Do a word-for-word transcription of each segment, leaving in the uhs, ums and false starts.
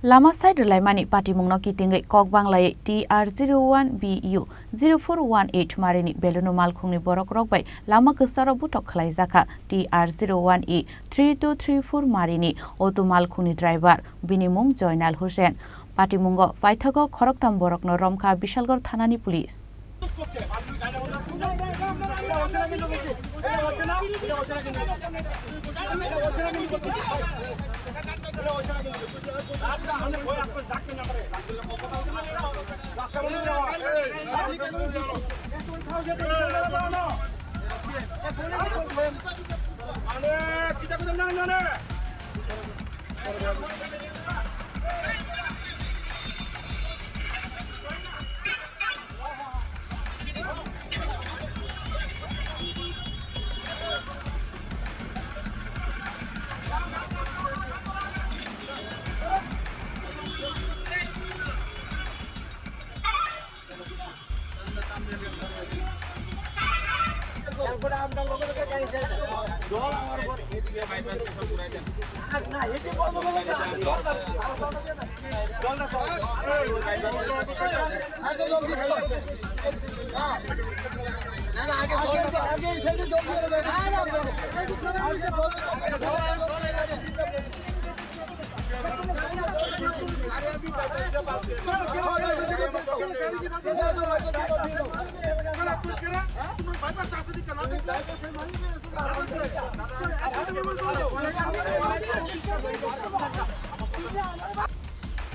Lama side rwlaimani patimungno kitingwi kok banglaiwi T R zero one B U zero four one eight marini Belunu malkhungni borokrok bai lama kwcharo butok khwlaijakha T R zero one E three two three four marini auto malkhungni driver, bini mung Joinal Hussain. Patimungo paithago khoroktham borokno romkha Bishalgarh thanani police.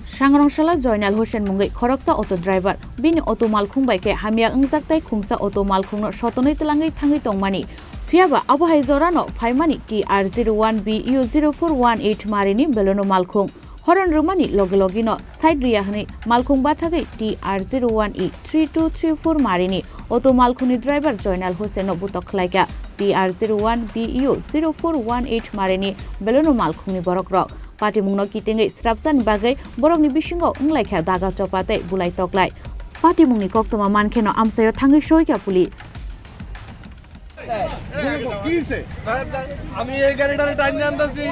Sangrongsala Joinal Hussain mungwi khoroksa auto driver, bini auto malkhung bai khe hamya wngjak tei khungsa auto malkhungno sotonwi twlangwi thangwi tongmani. Phiyaba abo hai jorano phaimani T R zero one B U zero four one eight marini Belunu malkhung. Horon rwmani loge logino side rwya hwnwi malkhung bathagwi T R zero one E three two three four marini auto malkhungni driver Joinal Hussainno butok khlaikha T R zero one B U zero four one eight marini Belunu malkhungni borokrok. Patimungno kitingwi srapsani bagwi borokni bisingo wnglaikha daga chopa tei bulai toklai. Patimungni koktwma mankheno amchaio thangwi soikha police. আমি এই গাড়িটারে টাইনে আনতেছি,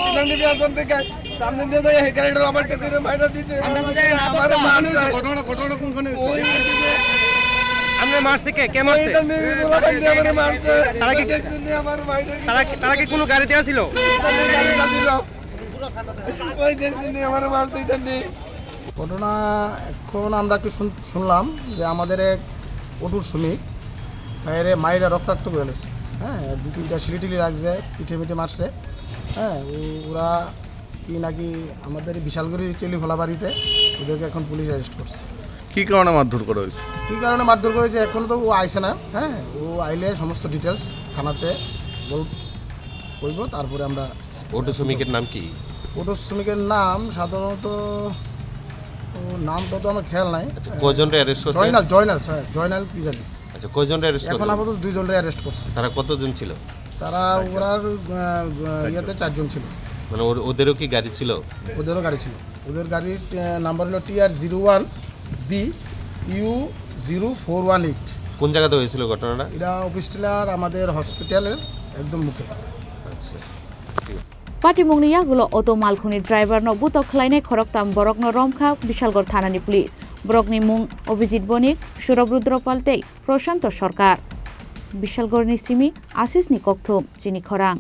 ইসলামী বিয়ার থেকে। সামনে দিয়ে যাই, এই গাড়িটার আমার থেকে করে মাইরা দিছে। আমরা যদি না আমারে ধরতাম, মারছে। ঘটনা, ঘটনা কোনখানে হয়েছে? ওই দিকে। আপনি মারছে কে? কে মারছে? ওই ইসলামী বিয়ার থেকে আমারে মারছে। তারা কি, দেখছেন নি আমার ভাইটাকে? তারা কি, তারা কি কোনো গাড়িতে আসিল? ইসলামী গাড়িতে আসিল। ওই দেখছেন নি আমারে মারছে, ইসলামী। ঘটনা এখন আমরা একটু শুন-, শুনলাম যে আমাদের এক অটো শ্রমিক বাইরে মাইরা রক্তাক্ত করে ফেলেছে। হ্যাঁ, দু তিনটা সিঁড়ি টিড়ি লাগছে, পিঠে মিঠে মারছে। হ্যাঁ, ও-, ওরা কি নাকি আমাদের এই বিশালগড়ির চেলিফলা বাড়িতে, ওদেরকে এখন পুলিশ অ্যারেস্ট করছে। কি কারণে মারধর করা হয়েছে? কি কারণে মারধর করা হয়েছে এখনো তো ও আইছে না। হ্যাঁ, ও আইলে সমস্ত ডিটেলস থানাতে বল-, বলবো, তারপরে আমরা অটো শ্রমিকের নাম কি? অটো শ্রমিকের নাম সাধারণত, ও, নামটা তো আমার খেয়াল নাই। আচ্ছা, কয়জনরে অ্যারেস্ট করছে? জয়নাল, জয়নাল, স্যার, জয়নাল কি জানি। আচ্ছা, কয়জনরে অ্যারেস্ট এখন করছে? আপাতত দুইজনরে অ্যারেস্ট করছে। তারা কতজন ছিল? তারা চারজন। ওরার, আহ, আহ, ইয়েতে চারজন ছিল। মানে ওর-, ওদেরও কি গাড়ি ছিল? ওদেরও গাড়ি ছিল। ওদের গাড়ির, আহ, নাম্বার হলো T R zero one B U zero four one eight। কোন জায়গাতে হয়েছিল ঘটনাটা? এটা অফিস টিলার আমাদের হসপিটালের একদম মুখে। আচ্ছা, ঠিক আছে। Patimungni yagulo auto malkhungni driver no butok khlainai khoroktham borokno romkha Bishalgarh thanani police. Borokni mung Abhijit Bonik, Surab Rudra Pal tei Prashanto Sarkar. Bishalgarhni simi Asisni kokthum, chini khorang.